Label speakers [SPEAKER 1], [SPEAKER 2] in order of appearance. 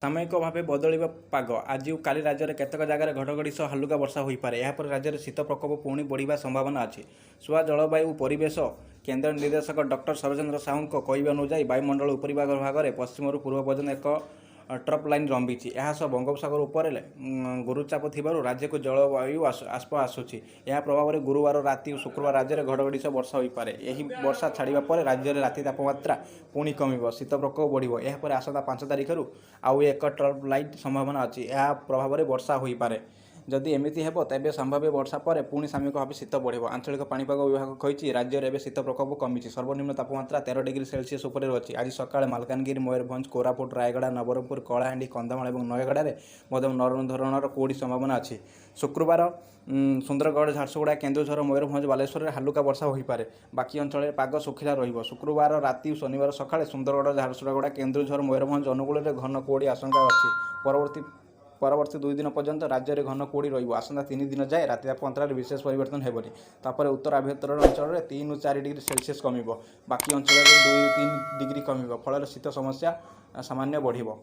[SPEAKER 1] ସାମୟିକ ଭାବେ ବଦଳିବ ପାଗ। ଆଜି ଓ କାଲି ରାଜ୍ୟରେ କେତେକ ଜାଗାରେ ଘଡ଼ଘଡ଼ି ସହ ହାଲୁକା ବର୍ଷା ହୋଇପାରେ। ଏହାପରେ ରାଜ୍ୟରେ ଶୀତ ପ୍ରକୋପ ପୁଣି ବଢ଼ିବା ସମ୍ଭାବନା ଅଛି। ସୋଆ ଜଳବାୟୁ ଓ ପରିବେଶ କେନ୍ଦ୍ର ନିର୍ଦ୍ଦେଶକ ଡକ୍ଟର ଶରତଚନ୍ଦ୍ର ସାହୁଙ୍କ କହିବା ଅନୁଯାୟୀ, ବାୟୁମଣ୍ଡଳ ଉପରିଭାଗ ଭାଗରେ ପଶ୍ଚିମରୁ ପୂର୍ବ ପର୍ଯ୍ୟନ୍ତ ଏକ ଟ୍ରପ୍ ଲାଇନ୍ ଲମ୍ବିଛି। ଏହା ସହ ବଙ୍ଗୋପସାଗର ଉପରେ ଗୁରୁଚାପ ଥିବାରୁ ରାଜ୍ୟକୁ ଜଳବାୟୁ ବାଷ୍ପ ଆସୁଛି। ଏହା ପ୍ରଭାବରେ ଗୁରୁବାର ରାତି ଓ ଶୁକ୍ରବାର ରାଜ୍ୟରେ ଘଡ଼ଘଡ଼ି ସହ ବର୍ଷା ହୋଇପାରେ। ଏହି ବର୍ଷା ଛାଡ଼ିବା ପରେ ରାଜ୍ୟରେ ରାତି ତାପମାତ୍ରା ପୁଣି କମିବ, ଶୀତ ପ୍ରକୋପ ବଢ଼ିବ। ଏହାପରେ ଆସନ୍ତା 5 ତାରିଖରୁ ଆଉ ଏକ ଟ୍ରପ୍ ଲାଇନ୍ ସମ୍ଭାବନା ଅଛି। ଏହା ପ୍ରଭାବରେ ବର୍ଷା ହୋଇପାରେ। ଯଦି ଏମିତି ହେବ, ତେବେ ସମ୍ଭାବ୍ୟ ବର୍ଷା ପରେ ପୁଣି ସାମୟିକ ଭାବେ ଶୀତ ବଢ଼ିବ। ଆଞ୍ଚଳିକ ପାଣିପାଗ ବିଭାଗ କହିଛି, ରାଜ୍ୟରେ ଏବେ ଶୀତ ପ୍ରକୋପ କମିଛି। ସର୍ବନିମ୍ନ ତାପମାତ୍ରା 13 ଡିଗ୍ରୀ ସେଲସିୟସ୍ ଉପରେ ଅଛି। ଆଜି ସକାଳେ ମାଲକାନଗିରି, ମୟୂରଭଞ୍ଜ, କୋରାପୁଟ, ରାୟଗଡ଼ା, ନବରଙ୍ଗପୁର, କଳାହାଣ୍ଡି, କନ୍ଧମାଳ ଏବଂ ନୟାଗଡ଼ରେ ମଧ୍ୟ ନରମ ଧରଣର କୁହୁଡ଼ି ସମ୍ଭାବନା ଅଛି। ଶୁକ୍ରବାର ସୁନ୍ଦରଗଡ଼, ଝାରସୁଗୁଡ଼ା, କେନ୍ଦୁଝର, ମୟୂରଭଞ୍ଜ, ବାଲେଶ୍ୱରରେ ହାଲୁକା ବର୍ଷା ହୋଇପାରେ। ବାକି ଅଞ୍ଚଳରେ ପାଗ ଶୁଖିଲା ରହିବ। ଶୁକ୍ରବାର ରାତି ଓ ଶନିବାର ସକାଳେ ସୁନ୍ଦରଗଡ଼, ଝାରସୁଗୁଡ଼ା, କେନ୍ଦୁଝର, ମୟୂରଭଞ୍ଜ, ଅନୁଗୁଳରେ ଘନ କୁହୁଡ଼ି ଆଶଙ୍କା ଅଛି। ପରବର୍ତ୍ତୀ ପରବର୍ତ୍ତୀ 2 ଦିନ ପର୍ଯ୍ୟନ୍ତ ରାଜ୍ୟରେ ଘନ କୁହୁଡ଼ି ରହିବ। ଆସନ୍ତା 3 ଦିନ ଯାଏ ରାତି ତାପମାତ୍ରାରେ ବିଶେଷ ପରିବର୍ତ୍ତନ ହେବନି। ତାପରେ ଉତ୍ତର ଆଭ୍ୟନ୍ତରୀଣ ଅଞ୍ଚଳରେ 3ରୁ 4 ଡିଗ୍ରୀ ସେଲସିୟସ୍ କମିବ। ବାକି ଅଞ୍ଚଳରେ 2ରୁ 3 ଡିଗ୍ରୀ କମିବ। ଫଳରେ ଶୀତ ସମସ୍ୟା ସାମାନ୍ୟ ବଢ଼ିବ।